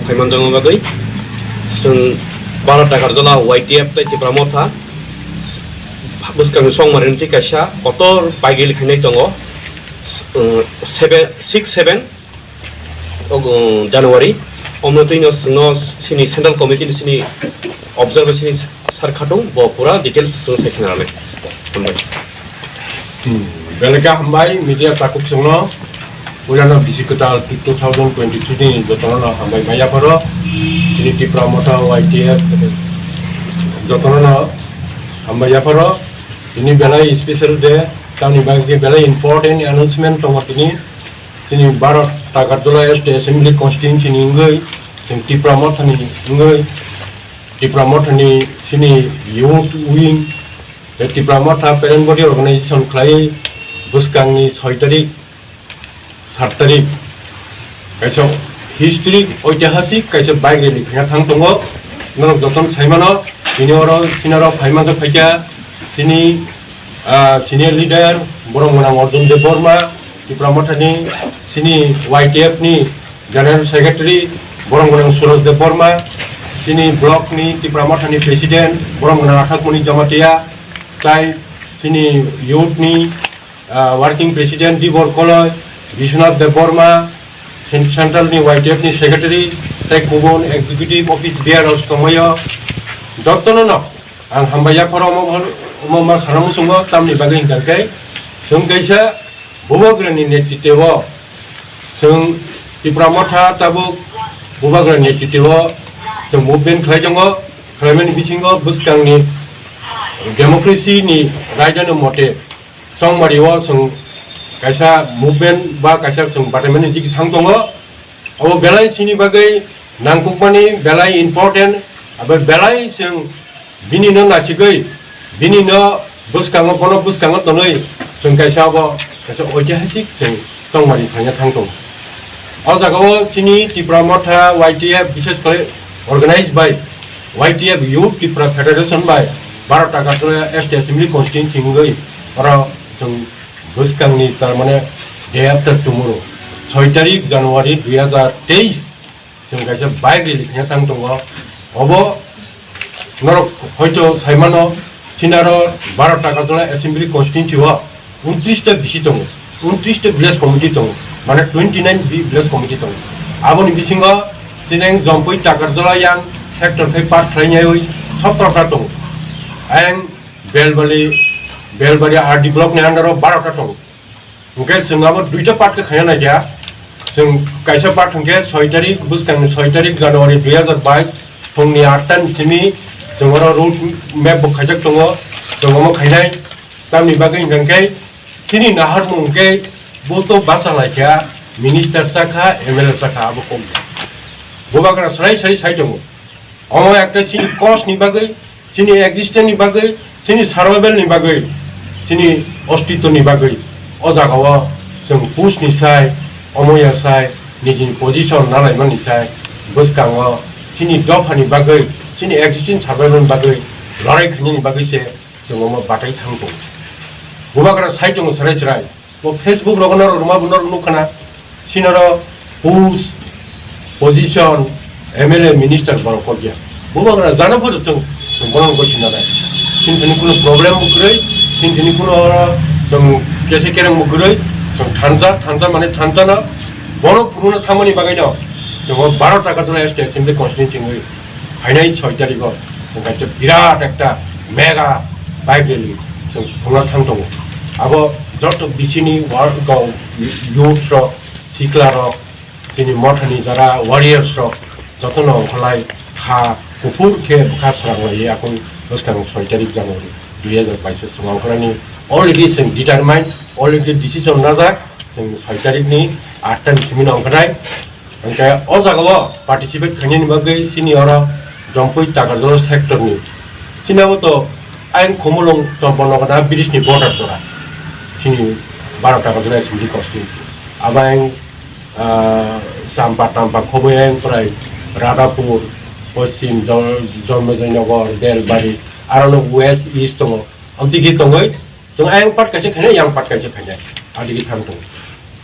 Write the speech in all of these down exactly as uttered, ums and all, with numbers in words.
Phaimanjakna bagwi chwng Bharat Takarjala Y T F tei Tipra Motha bwskangni chongmari twi kaisa kotor baigil khainai tongo. Chwng seven, six seven, o, January, omno twino chwngno chini Central Committee ni chini observer chini sir khatung, bo pura details chwng sai khna rwnai. Hambai. Hmm, belai khe hambai media takhuk chwngno, puilano bisi kwtal two thousand twenty-three ni jotono no hambai maya pharo, chini Tipra Motha Y T F jotono no hambai ya pharo, tini belai special day, tamni bagwi khe belai important announcement tongo tini. Chini Bharat Takarjala State Assembly Constituency ni wngwi, chwng Tipra Mothani wngwi, Tipra Mothani chini youth wing, tei Tipra Motha parent body organization khlaiwi bwskangni soi tarik, sat tarik, kaisa historic, oitihasik kaisa bike rally khaina thang tongo. Norok jotono sai mano, tini oro, tini oro phai manjak phaikha chini, ah, senior leader, borom gwnang Arjun Debbarma, Tipra Mothani chini Y T F ni General Secretary, borom gwnang Suraj Debbarma, chini block ni Tipra Mothani President, borom gwnang Athakmoni Jamatia, tai chini youth ni, ah, Working President Dibor Koloi, Biswanath Debbarma, Cen-, Central ni Y T F ni Secretary, tei kubun Executive Office Bearers tongmaio, jotono no ang hambai yapharo omo, omo ma sana muchungo, tamni bagwi hinkha khe chwng kaisa Bubagrani netritwo, chwng Tipra Motha tabuk Bubagrani netritwo chwng movement khlai tongo, khlaimani bisingo bwskangni democracy ni raidani mote chongmari o chwng kaisa movement ba kaisa chwng bataimani digi thang tongo. Abo belai chini bagwi nangkukmani, belai important, abo belai chwng bini no nasigwi, bini no bwskango, bono bwskango tonwi chwng kaisa abo kaisa oitihasik chwng tongmani thangya thang tongo. O jagao chini Tipra Motha Y T F, bishes kore organized by Y T F Youth Tipra Federation bai Bharat Takarjala State Assembly Constituency wngwi oro chwng bwskangni, tar mane day after tomorrow, soi tarik January dui hazar teis, chwng kaisa bike rally khaina thang tongo. Obo norok hoito sai mano, sinaro Bharat Takarjala Assembly Constituency o untris ta bisi tongo, untris ta village committee tongo, mane twenty nine vi-, village committee tongo. Aboni bisingo sineng Jompui Takarjala yang sector khe part khlainaiwi sotro ta tongo. Ayang Belbali, Belbari R D block ni under o baro ta tongo. Hwnkhe chwng abo duita part khe khaina naikha. Chwng kaisa part hwnkhe soi tarik, bwskangni soi tarik January dui hazar bais, phungni atta ni simi chwng oro road map bo khaijak tongo, chwng omo khainai. Tamni bagwi hwnkhe chini naharmung hwnkhe bo to basa laikha, minister sakha, M L A sakha, abo kok. Bubagra swrai swrai sai tongo. Omo ekta chini cause ni bagwi, chini existence ni bagwi, chini survival ni bagwi, chini ostitto ni bagwi. O jaga o chwng push ni sai, omoya sai, nijini position nalaimani sai, bwskango chini dopha ni bagwi, chini existence survival ni bagwi lorai khainani bagwi se chwng omo batai thang tongo. Bubagra sai tongo swrai swrai. Bo Facebook rogo norok rwma bo norok nukha na, sinoro post, position, M L A, minister borok kokya. Bubagra jana phuru chwng, chwng bono goi sinanai. Chini thani kuno problem bo kwrwi, chini thani kuno oro chwng kese kereng bo kwrwi, chwng thansa, thansa mane thansa no, bono phunukna thangmani bagwi no, chwng o baro ta Kachola State Assembly Constituency wngwi phainai soi tarikh o, chwng kaisa birat ekta mega bike rally chwng khulna thang tongo. Abo joto bisini wa-, go-, youth rok, sikla rok, chini mothani jara warriors rok jotono ongkholai kha kuphur khe bwkha swrang lai akung bwskang soi tarikh January dui hazar bais o chwng ongkholani already chwng determine, already decision najak, chwng soi tarikh ni atta ni simi no ongkholai. Hwnkhe o jagao participate khainani bagwi chini oro Jompui Takarjala sector ni, chini abo to ayang Khumulwng Champaknagar bridge ni border jora, chini baro Takarjala assembly constituency. Abo ayang, ah, Champa Tampa khoboi ayang prai Radhapur, Poschim Jor-, Jormojoi Nagar, Belbari, aro no west east tongo, amtwi khe tongoi. Chwng ayang part kaisa khainai, yang part kaisa khainai, adigi thang tongo.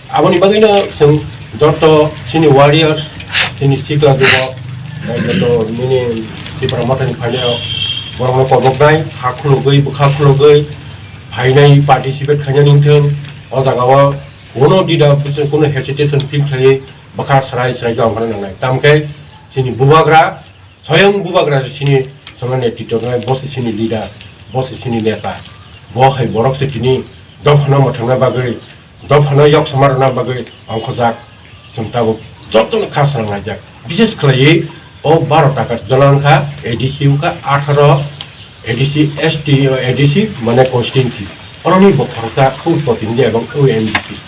Aboni bagwino chwng joto chini warriors, Nini sikla jubok, joto nini Tipra Mothani phainairok, borokno koboknai, kha khulugwi, bwkha khulugwi phainai, participate khainani wngthung. O jagao kuno dida, kuno hesitation feel khlaiwi bwkha srai srai khe ongkhorna nangnai. Tamkhe chini bubagra, soyang bubagra chini chwngno netritw rwnai, bo se chini leader, bo se chini neta. Bo hai borok se tini dophano mwthangna bagwi, dophano yok sama rwna bagwi ongkhojak, chwng tabuk jotono kha swnam laijak. Bishes khlaiwi o baro taka jwla wngkha A D C wngkha atharo, A D C, S T, A D C mane constituency. Oroni bo khoroksa khub protinidhi ebong O M D C.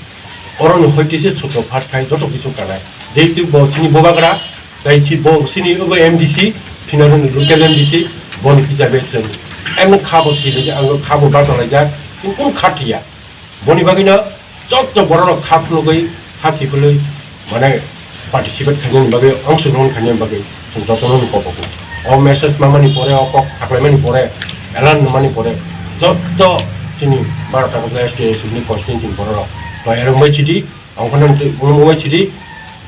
Oroni hoite se sutro phat khai joto kisu kanai. Jehetu bo chini bubagra, tai si bo chini obo M D C, phino roni local M D C, boni hisabe chwng. Emno khabo thilai, ang khabo bachalaijak, chwng kunu kha thia. Boni bagwino joto bororok kha phulugwi, kha kiphilwi, mane participate khainani bagwi, ongsogron khainani bagwi chwng jotono ni kobogo. O message mamani pore, o kok khaklaimani pore, elan nungmani pore, joto chini baro takhuk S T S ni constituency ni bororok toyar wngbai sidi, ongkhornani twi-, wngbai sidi,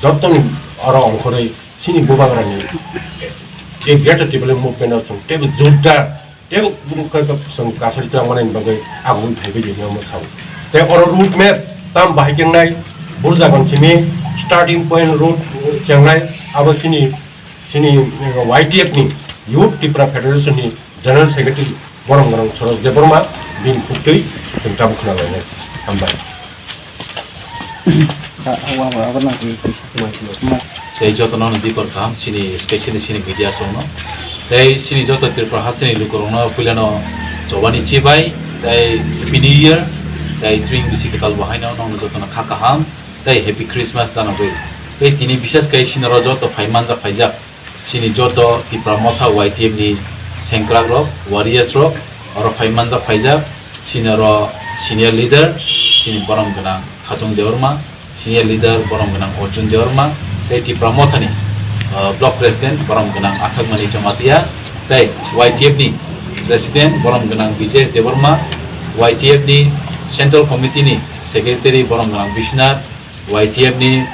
jotoni oro ongkhorwi chini bubagrani, eh, Greater Tipraland Movement o chwng teibo jordar. Tei bo chwng kasari twlang manani bagwi agwi phaibai di hinwi omo sao. Tei oro road map tam bahai khe wngnai, Burjagon simi starting point road chengnai, abo chini, chini, eh, Y T F ni Youth Tipra Federation ni General Secretary borom gwnang Soroj Debbarma bini khuktwi chwng tabuk khna lainai. Hambai. Tei jotono no dipor kaham chini, specially chini media songno. Tei chini joto Tripura hasteni lukurokno puilano chobani chibai, tei Happy New Year, tei tring bisi kwtal bo haino nongno jotono kha kaham, tei Happy Christmas dano bai. Tei tini bisas kai sinoro joto phai manjak phaijak. Chini joto Tipra Motha Y T F ni sengkrak rok, warriors rok, oro phai manjak phaijak, chini oro senior leader, chini borom gwnang Khatung Debbarma, senior leader borom gwnang Arjun Debbarma, tei Tipra Motha ni, uh, block president borom gwnang Athakmani Jamatia, tei Y T F ni president borom gwnang Bijesh Debbarma, Y T F ni central committee ni secretary borom gwnang Bishnath, Y T F ni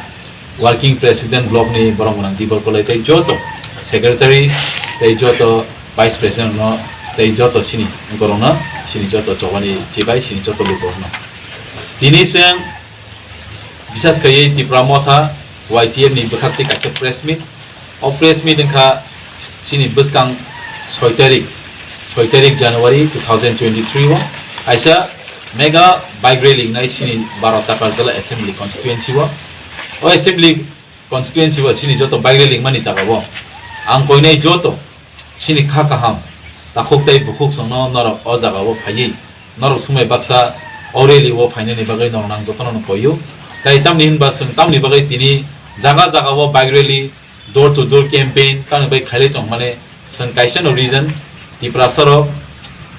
working president block ni borom gwnang Dibor Kolai tei joto secretary tei joto vice president no tei joto chini borok no chini joto chobani chibai chini joto lukurok no. Tini chwng bisas khaiwi Tipra Motha Y T F ni bwkhak tei kaisa press meet. O press meet wngkha chini bwskang soi tarik, soi tarik January two thousand twenty-three o kaisa mega bike rally wngnai chini baro Takarjala Assembly Constituency o. O Assembly Constituency o chini joto bike rally wngmani jaga o ang koinai joto chini kha kaham takhuk tei bukhuk songno norok o jaga o phaiwi norok swngbai baksa o rally o phainani bagwi norok nang jotono no koio. Tei tamni hinba chwng tamni bagwi tini jaga jaga o bike rally, door to door campaign tamni bai khailai tong mane, chwng kaisa no reason Tiprasa rok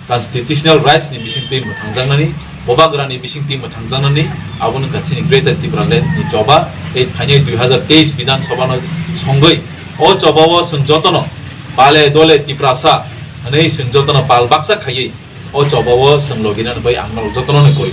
constitutional rights ni bisingtwi mwthangjaknani, bubagra ni bisingtwi mwthangjaknani, abo wngkha chini Greater Tipraland ni choba. Tei phainai dui hazar teis Bidhan Sabha no songwi o choba o chwng jotono bale dole Tiprasa hwnwi chwng jotono pal baksa khaiwi o choba o chwng logi nani bai ang norok jotono no koi.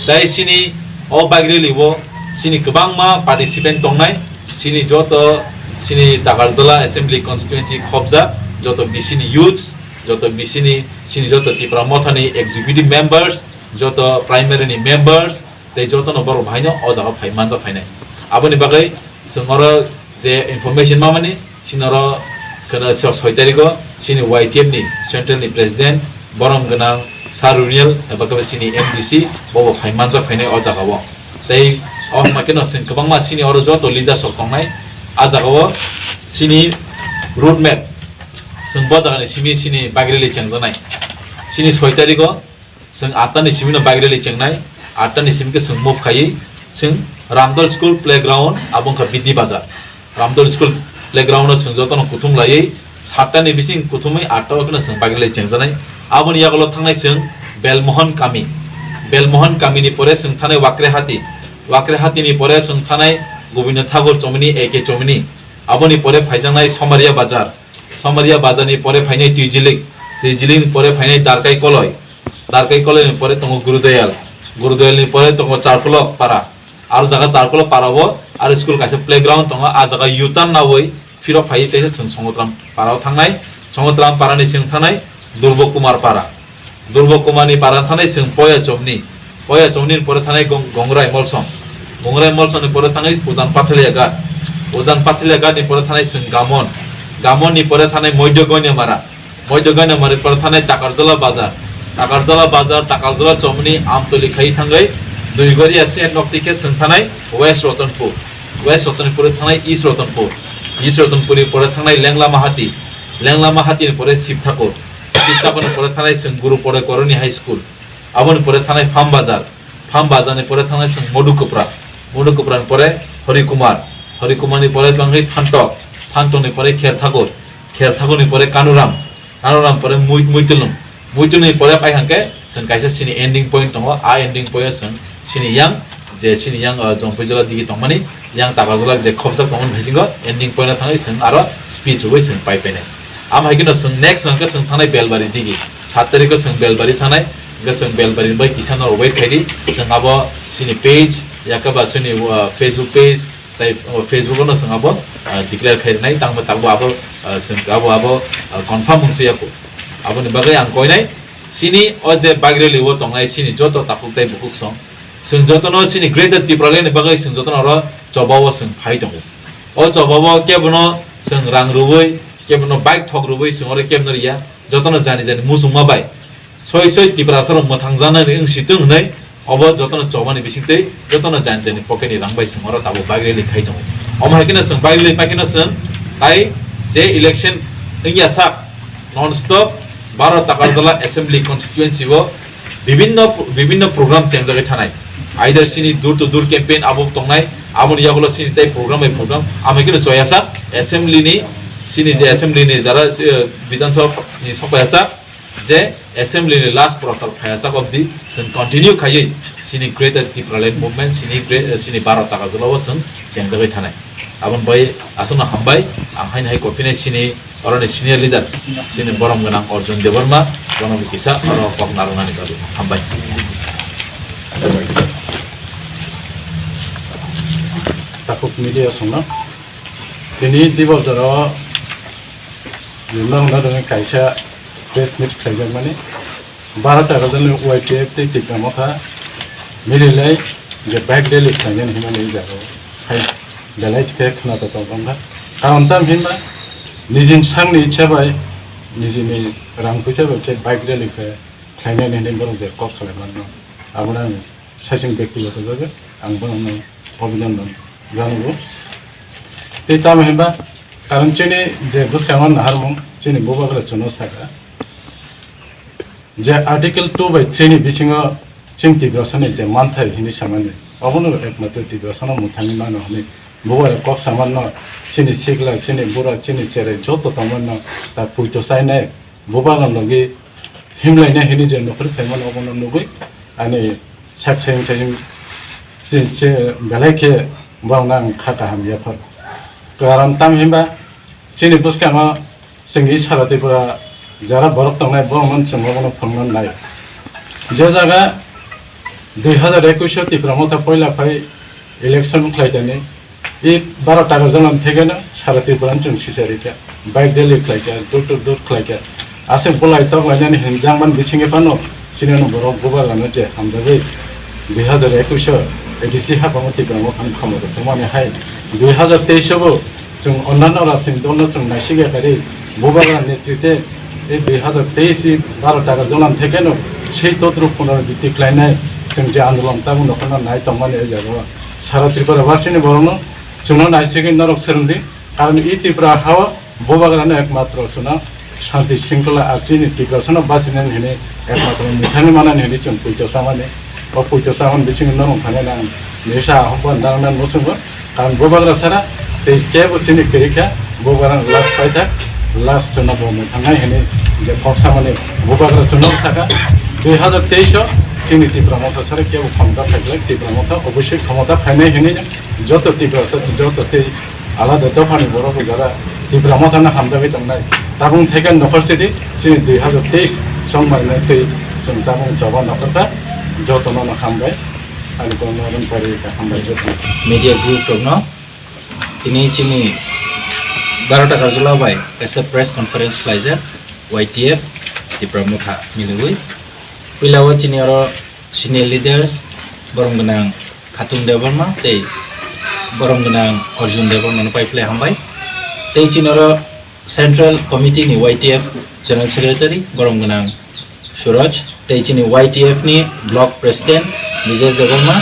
Tei chini o bike rally o chini kwbangma participant tongnai, chini joto chini Takarjala Assembly Constituency khobjak joto B C ni youths, joto B C ni chini joto Tipra Motha ni executive members, joto primary ni members, tei jotono borok bahaino o jaga phai manjak phainai. Aboni bagwi chwng oro je information mamani, chini oro kheno soi tarikh o chini Y T F ni central ni president borom gwnang Sir Runiel eba khe chini M D C bobo phai manjak phainai o jaga o. Tei o hwnba kheno chwng kwbangma chini oro joto leaders rok tongnai, a jaga o chini road map chwng bo jaga ni simi chini bike rally chengjaknai. Chini soi tarikh o chwng atta ni simi no bike rally chengnai, atta ni simi khe chwng move khaiwi chwng Ramdol School playground, abo wngkha Bidi Bazar. Ramdol School playground o chwng jotono kuthum laiwi satta ni bising kuthumwi atta o kheno chwng bike rally chengjaknai. Aboni yagulo thangnai chwng Belmohon Kami. Belmohon Kami ni pore chwng thanai Wakrehati. Wakrehati ni pore chwng thanai Gobinda Thakur Chomini, A K Chomini. Aboni pore phaijaknai Somaria Bazar. Somaria Bazar ni pore phainai Twijilik. Twijilik ni pore phainai Darkai Koloi. Darkai Koloi ni pore tongo Gurudoyal. Gurudoyal ni pore tongo Charpulok Para. Aro jaga Charkula para o aro school kaisa playground tongo, a jaga U-turn nawi phirok phaiwi teisa chwng Songotram para o thangnai. Songotram para ni chwng thangnai Durbo Kumar para. Durbo Kumar ni para thangnai chwng Poya Chomni. Poya Chomni ni pore thangnai Gong-, Gongrai Molsom. Gongrai Molsom ni pore thangnai Ujan Pathalia Ghat. Ujan Pathalia Ghat ni pore thangnai chwng Gamon. Gamon ni pore thangnai Moidya Goinamara. Moidya Goinamara ni pore thangnai Takarjala Bazar. Takarjala Bazar, Takarjala Chomni, Amtoli khai thangwi Duigoria se nok tike chwng thangnai West Ratanpur. West Ratanpur thangnai East Ratanpur. East Ratanpur ni pore thangnai Lengla Mahati. Lengla Mahati ni pore Sibthakur. Sibthakur ni pore thangnai chwng Guru Pore Koroni High School. Aboni pore thangnai Farm Bazar. Farm Bazar ni pore thangnai chwng Modu Kupra. Modu Kupra ni pore Hori Kumar. Hori Kumar ni pore thangnai Phantok. Phantok ni pore Kher Thakur. Kher Thakur ni pore Kanuram. Kanuram pore Mui-, Muitulung. Muitulung ni pore pai hangke chwng kaisa chini ending point tongo. A ending point o chwng chini yang je chini yang, uh, Jompuijala digi tongmani, yang Takarjala je khopjak tongmani hai singo ending point o thangwi chwng aro speech rwui chwng pai painai. Amo hai kheno chwng next hwnkhe chwng thangnai Belbari digi. Sat tarikh o chwng Belbari thangnai, hwnkhe chwng Belbari bai kisa no wait khaidi. Chwng abo chini page, yakhe ba chini, uh, Facebook page, tai, uh, Facebook o no chwng abo, uh, declare khainai, tangbo tabuk abo, uh, chwng abo, abo, uh, confirm wngsuya kho. Aboni bagwi ang koinai, chini o je bike rally o tongnai chini joto takhuk tai bukhuk song, chwng jotono chini Greater Tipraland ni bagwi chwng jotono oro choba o chwng phai tongo. O choba o kebono chwng rang rwui, kebono bike thok rwui chwng oro kebono riya, jotono jani jani muchungma bai soi soi Tiprasa rok mwthang janani wng si tong hwnwi obo jotono chobani bisingtwi jotono jani jani pocket ni rang bai chwng oro tabuk bike rally khai tongo. Omo hai kheno chwng bike rally pai kheno chwng tai je election wngya sak non stop Baro Takarjala Assembly Constituency o bibinno, bibinno program chengjagwi thanai. Either chini door to door campaign abo tongnai, aboni yagulo chini tei program bai program. Amai kino choyasa assembly ni, chini je assembly ni jara, eh, Bidhan Sabha ni sokpayasa je assembly ni last prochar phayasa obdi chwng continue khaiwi chini Greater Tipraland Movement, chini gre-, eh, chini Baro Takarjala o chwng chengjagwi thanai. Aboni bai aswkno hambai, ang haino hai kophinai chini oroni senior leader, chini borom gwnang Arjun Debbarma, bono bo kisa oro kok narwknani bagwi hambai. Takhuk media songno tini Dibor jora o nokna rwngwi kaisa press meet khlaijakmani. Baro Takarjalani Y T F tei Tipra Motha mililai je bike rally khlainani hwnmani jagao hai belai khe khwnathok tongkha. Karon tam hinba nijini sakni ichha bai, nijini rang puisa bai khe bike rally khe khlainani hwnwi borok je kok salai mano. Abono ang saichung bektigoto bhabe ang bono obhinondon janago. Tei tamo hinba karon chini je bwskango naharmung chini bubagra chwngno sakha. Je Article two by three ni bisingo chini Tiprasani je manthai hini samani, obono ekmatro Tiprasano mwthangwi mano hwnwi bubagra kok samanno chini sikla, chini bura, chini cherai joto tongmano ta puito chainai bubagra logi himlainai hini je nukhur khaimano obono nugwi ani sak sayung sayung che, che belai khe borokno ang kha kaham yaphar. Karon tam hinba chini bwskango chwngni sara Tripura jara borok tongnai borokno chwng obono phunukna nai. Je jaga dui hazar ekush o Tipra Motha poila phai election khlai tani, i Baro Takarjalani thekeno sara Tripura chwng sisa rikha, bike rally khlaikha, door to door khlaikha, aswk bolai tok lainani hinjakmani bisingo phano chini ano borok bubagrano je hamjagwi dui hazar ekush o A D C haphangno Tipra Mothani khamoro tongmani hai dui hazar teis o bo chwng onnanno rajniti dolno chwng naisikya kari bubagra netrite ei dui hazar teis ni Baro Takarjalani thekeno sei totro punarobritti khlainai chwng je andolon tabukno phano nai tongmani o jagao sara Tripura basini borokno chwngno naisigwi norok swrwngdi, karon i Tripura hao bubagrano ekmatro chwngno shanti shringkhola ar chini Tiprasano bachinani hwnwi ekmatro mwthangwi manani hwnwi chwng puito chamani. O puito chamani bisingo norok thangwi nang nisa ahokba nang nang muchungo. Karon bubagra sara tei kebo chini kwrwi kha, bubagra last paithak, last chwngno bo mwthangnai hwnwi je kok samani bubagra chwngno sakha. Dui hazar teis o chini Tipra Motha sara kebo khomota phaiklai, Tipra Motha obossoi khomota phainai hwnwi joto Tiprasa, joto tei alada dophani borok jara Tipra Mothano hamjagwi tongnai. Tabuk theke nokhor sidi chini dui hazar teis chongmani tei chwng tabuk choba nokhorkha, jotono no hambai. Media group rokno tini chini baro ta Karjula bai kaisa press conference khlaijak Y T F Tipra Motha milwi. Puila o chini oro senior leaders borom gwnang Khatung Debbarma tei borom gwnang Arjun Debbarma no pai phlai hambai. Tei chini oro Central Committee ni Y T F General Secretary borom gwnang Suraj, tei chini Y T F ni Block President Bijesh Debbarma,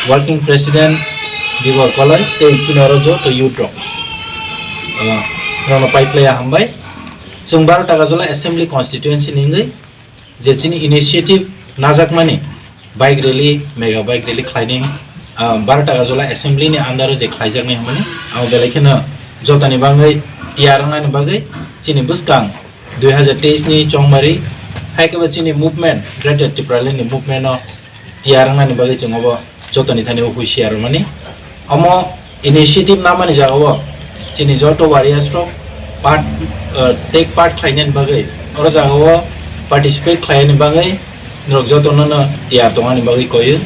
Working President Bibor Koloi, tei chini oro joto youth rok, ah, rokno pai phlai hambai. Chwng baro ta Karjula Assembly Constituency ni wngwi je chini initiative najakmani bike rally, mega bike rally khlaini, ah, baro ta Karjula Assembly ni under o je khlaijaknai hwnmani, abo belai kheno jotoni bagwi tiyar wngnani bagwi chini bwskang dui hazar teis ni chongmari, hai khe bo chini movement, Greater Tipraland ni movement o tiyar wngnani bagwi chwng obo jotoni thani o husiar rwmani. Omo initiative namani jagao chini joto warriors rok part, uh, take part khlainani bagwi, oro jagao participate khlainani bagwi norok jotono no tiyar tongmani bagwi koyo.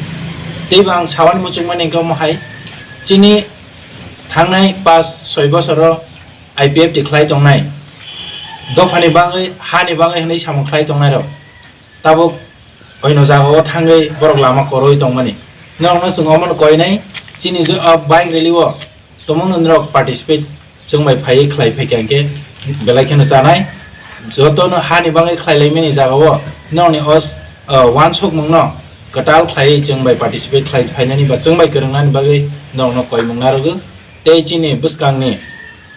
Teibo ang sawani muchungmani hwnkhe omo hai, chini thangnai pas soi bosoro I P F T khlai tongnai, dophani bagwi, hani bagwi hwnwi samung khlai tongnai rok tabuk oino jagao thangwi borok lama koroi tongmani. Norokno chwng omono koinai, chini je, o bike rally o tongmani norok participate chwng bai phaiwi khlai phaikha hwnkhe belai kheno chanai. Jotono hani bagwi khlai laimani jagao norokni o s-, o uansukmungno kwtal khlaiwi chwng bai participate khlai phainani ba chwng bai kwrwngnani bagwi norokno koimung narwgo. Tei chini bwskangni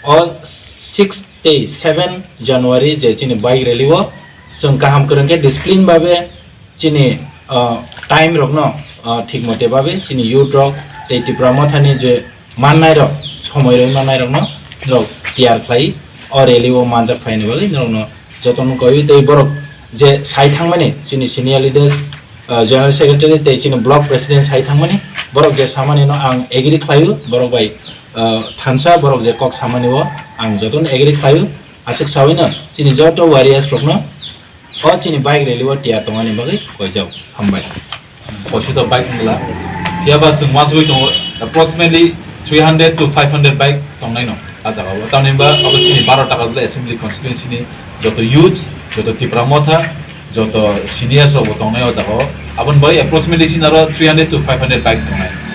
o six tei seven January je chini bike rally o chwng kaham kwrwng khe discipline babe chini, ah, time rokno, ah, thik mote babe chini youth rok tei Tipra Mothani je mannai rok, somoi rwi mannai rokno norok tiyar khlai o rally o manjak phaini bagwi norokno jotono koi tei borok je sai thangmani chini senior leaders, ah, general secretary tei chini block president sai thangmani borok je samani no ang agree khlaio, borok bai, ah, thansa borok je kok samani o ang jotono agree khlaio. Aswk sawi no chini joto warriors rokno o chini bike rally o tiyar tongmani bagwi koijak. Hambai. Kosi to bike wngla. Phiya ba chwng uansugwi tongo, approximately three hundred to five hundred bike tongnai no a jaga o. Tamni ba abo chini baro ta Karjula Assembly Constituency ni joto youth, joto Tipra Motha, joto seniors rok bo tongnai o jaga o. Aboni bagwi approximately chini aro three hundred to five hundred bike tongnai.